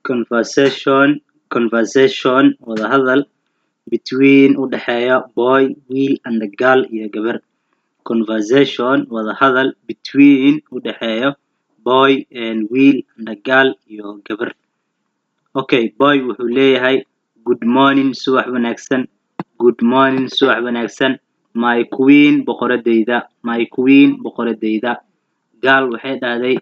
Conversation, conversation, wadahadal, between, u dhexeeya, boy, wiil, and girl, iyo gabar. Conversation, wadahadal, between, u dhexeeya, boy and wiil, and girl, iyo gabar. Okay, boy wuxuu leeyahay: "Good morning," subax wanaagsan. "Good morning," subax wanaagsan, "my queen," boqoradeyda. "My queen," boqoradeyda. Girl waxay dhahday: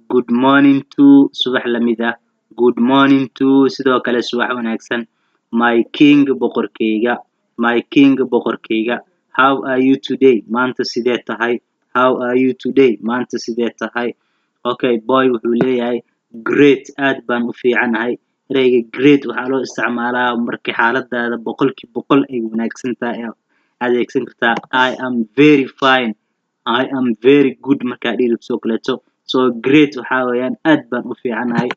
"Good morning too," subax lamid ah. "Good morning too," sidoo kale subax wanaagsan, "my king," boqorkeyga. "My king," boqorkeyga. "How are you today?" Maanta sidee tahay? "How are you today?" Maanta sidee tahay? Okay, boy wuxuu leeyahay: "Great," aad baan u fiicanahay. Ereyga "great" waxaa loo isticmaalaa markii xaaladaada 100% ay wanaagsan tahay aad adeegsan kartaa. "I am very fine," "I am very good" markaa dhihi sidoo kaleeto. So "great" waxaa weeyaan aad baan u fiicanahay.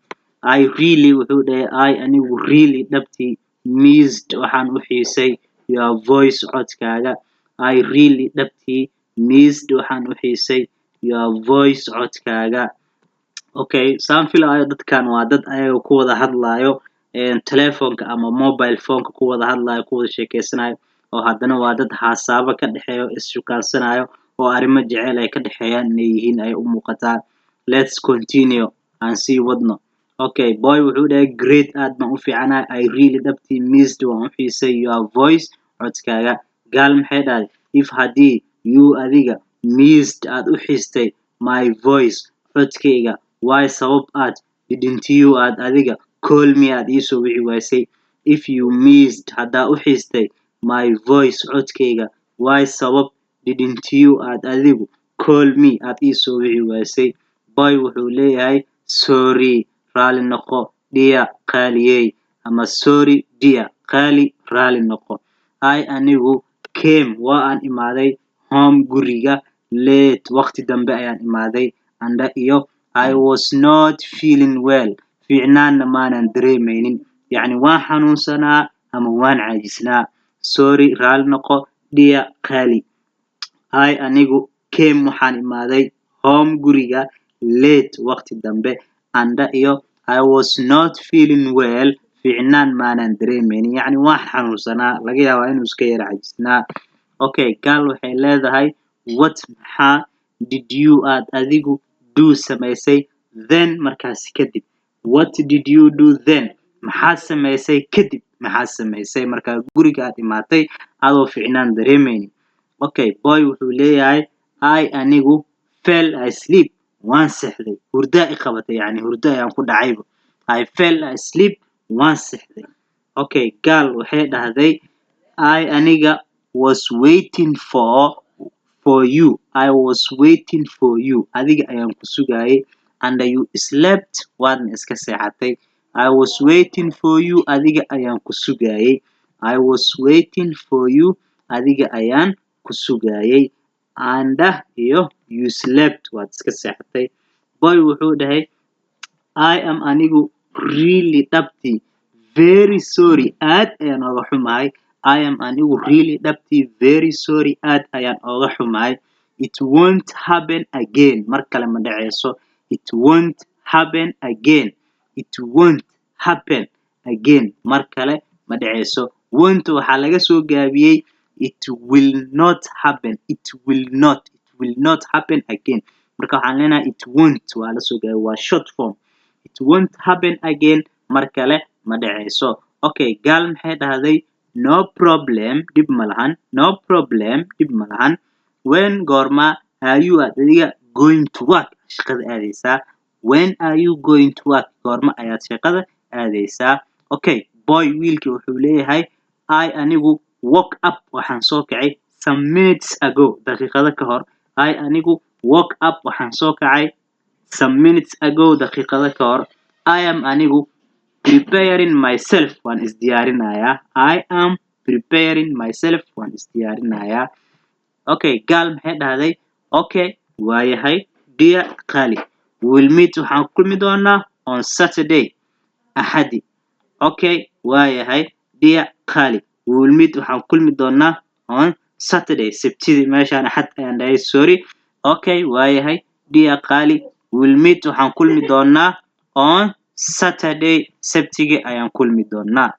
"I really," wuxuu dhahay, "I," anigu, "really," dhabtii, "missed," waxaan u xiisay, "your voice," codkaaga. "I really," dhabtii, "missed," waxaan u xiisay, "your voice," codkaaga. Okay, saan filaayo dadkan waa dad ayaga ku wada hadlaayo telefonka ama mobile phoneka ku wada hadlaayo, ku wada sheekeysanayo, oo haddana waa dad haasaabo ka dhexeeyo, is-shukaansanayo, oo arrimo jeceyl ay ka dhexeeyaan inay yihiin ay u muuqataa. Let's continue, aan sii wadno. Okay, boy wuxuu dhahay: "Great," aad baan u fiicanahay. "I really," dhabtii, "missed," waan u xiisay, "your voice," codkaaga. Girl maxay dhahday? "If," haddii, "you," adiga, "missed," aad u xiistay, "my voice," codkayga, "why," sabab aad, "didn't you," aad adiga, "call me," aad iisoo wici waysay? "If you missed," haddaa u xiistay, "my voice," codkayga, "why," sabab, "didn't you," aad adigu, "call me," aad iisoo wici waysay? Boy wuxuu leeyahay: "Sorry," raali noqo, "dear," qaaliyey, ama "sorry dear," qaali, raali noqo. "I," anigu, "came," waa aan imaaday, "home," guriga, "late," waqti dambe ayaan imaaday, and, iyo, "I was not feeling well," fiicnaanna maanan dareemaynin, yacni waan xanuunsanaa ama waan caajisnaa. "Sorry," raali noqo, "dear," qaali. "I," anigu, "came," waxaan imaaday, "home," guriga, "late," waqti dambe, and, iyo, "I was not feeling well," fiicnaan maanan dareemaynin, yacni waan xanuunsanaa, laga yaabaa inuu iska yara caajisnaa. Okay, girl waxay leedahay: "What," maxaa, "did you," aad adigu, "do," samaysay, "then," markaasi kadib? "What did you do then?" Maxaad samaysay kadib? Maxaad samaysay markaa guriga aad imaatay adoo fiicnaan dareemaynin? Okay, boy wuxuu leeyahay: "I," anigu, "fell asleep," waan seexday, hurdaa i qabatay, yacni hurdo ayaan ku dhacayba. "I fell asleep," waan seexday. Okay, girl waxay dhahday: "I," aniga, "was waiting for you." "I was waiting for you," adiga ayaan ku sugayay, "and you slept," waadna iska seexatay. "I was waiting for you," adiga ayaan ku sugayay. "I was waiting for you," adiga ayaan ku sugayay, "and," iyo, "you slept," waad iska seexatay. Boy wuxuu dhahay: "I am," anigu, "really," dhabtii, "very sorry," aad ayaan ooga xumahay. "I am," anigu, "really," dhabtii, "very sorry," aad ayaan ooga xumahay. "It won't happen again," mar kale ma dhaceyso. "It won't happen again." "It won't happen again," mar kale ma dhaceyso. "Won't" waxaa laga soo gaabiyey "it will not happen." "It will not, it will not happen again." Marka waxaan leenahay "it won't" waa la soo gaabiyey, waa short form. "It won't happen again," mar kale ma dhaceyso. Okay, girl maxay dhahday? "No problem," dhib ma lahan. "No problem," dhib ma lahan. "When," goorma, "are you," aad adiga, "going to work," shaqada aadeysaa? "When are you going to work?" Goorma ayaad shaqada aadeysaa? Okay, boy, wiilkii, wuxuu leeyahay: "I," anigu, "woke up," waxaan soo kacay, "some minutes ago," daqiiqado ka hor. "I," anigu, "woke up," waxaan soo kacay, "some minutes ago," daqiiqado ka hor. "I am," anigu, "preparing myself," waan isdiyaarinayaa. "I am preparing myself," waan isdiyaarinayaa. Okay, girl maxay dhahday? "Okay," waayahay, "dear," qaali, "we will meet," waxaan ku kulmi doonaa, "on Saturday," Axadi. "Okay," waayahay, "dear," qaali, "we will meet," waxaan ku kulmi doonaa, "on Saturday," Sabtidii. Meeshaan Axad ayaan dhahay, sorry. "Okay," waayahay, "dear," qaali, "we will meet," waxaan kulmi doonaa, "on Saturday, Sabtiga ayaan kulmi doonaa.